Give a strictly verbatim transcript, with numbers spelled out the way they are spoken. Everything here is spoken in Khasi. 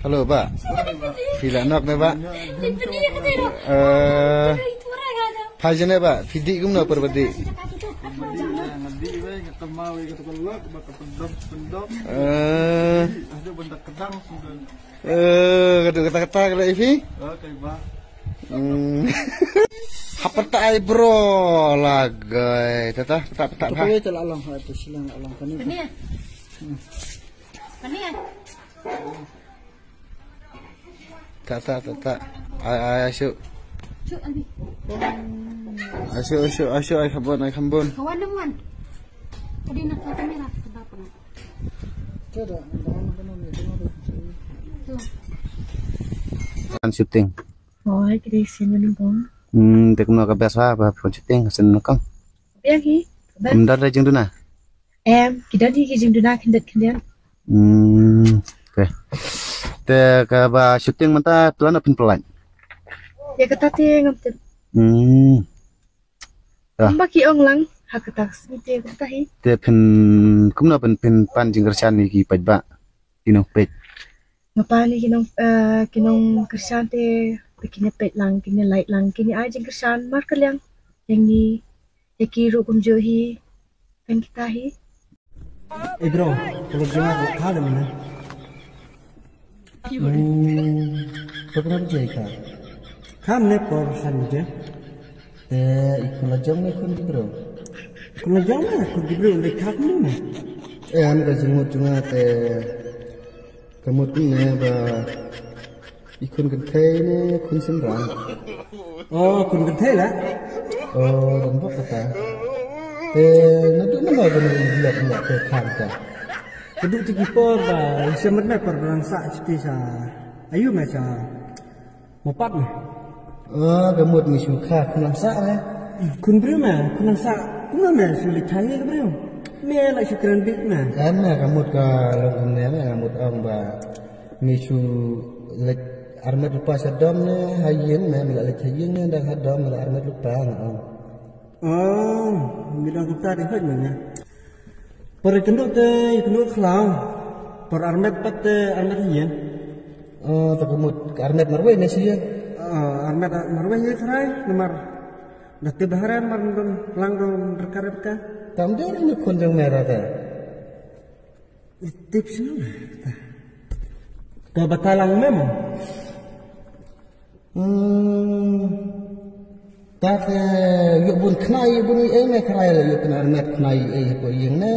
Hello, Bah. Phi la nok ne, Bah? Eh, pha ïa ne, Bah? Phi dih kumno por ba dih? Eh. Eh, kata kata kata kata ifi? Hmm. Hapta ai bro lagai. Tata, tata, tata. Kata kata la long ha tu silang la long kani. Kani ya? Kani ya? Tata, tata. Ai, ai, asu. Asu, asu, asu, ai khambun, ai khambun. Kawan naman. Tadi nak kamera sebab apa? Kan shooting. Oi, kri sin ni bong. Hmm, te kumno ka best ha ba phone shooting sin nakang. Biang hi. Em, dar da jingduna. Em, ki don hi ki jingduna khyndiat khyndiat. Hmm, okay. Te kaba shooting mynta plan phin plan. Ya kata te ngam te. Hmm. Ba ki ong lang ha kata sngi te kata hi. Te phin kumno phin phin pan jingkyrshan ïa ki paidbah. Ki nongpeit. Nga pan ïa ki nong, eh, ki nongkyrshan te, te kine peit lang, kine like lang, kine ai jingkyrshan markylliang. Ïa ngi, ïa ki ruh kumjuh hi. Tang kita hi. Eh bro, kalau jangan kau kau dah mana? Hmm, kau kenapa jadi kau? Kam ne por san je? Eh, i khun la jong ne khun ki briew. I khun la jong ne khun ki briew, ne khap ne ne. Eh, an ka jingmut jong nga te ka mut ne ba i khun kynthei ne khun synran. Oh, khun kynthei la. Oh, dan bok kata. Te naduh namar ba ne biak biak te kham ta. Naduh te ki por ba i shem mat me por ba nang sa siti sa. Ayu me sa. Mo pat me. Ah, ka mut me shu kha khun nang sa me. Khun briew me, khun nang sa. Kumno me shu leit kha ïa ka briew. Me la shu kren bit me. Em me ka mut ka long em ne me ka mut ong ba me shu leit armet lypa sha dom ne ha ïing me, me la leit ha ïing ne dang ha dom me la armet lypa nga ong. Oh, me dang kumta dei hoi me ne. Por ïa kynduh te ïa kynduh khlaw. Por armet pat te armet ha ïing. Oh, te ka mut ka armet marwei ne shi ïing. Oh, armet marwei ïa trai namar. Da tip da haren mar don lang don derkar ka. Tam de ni khun jong me ra te. Tip sino. Ka bata lang me mo. Hmm. Ta te ïoh bun khnai ïoh bun ei me khrai la ïoh khnai armet khnai ei ko ïing ne.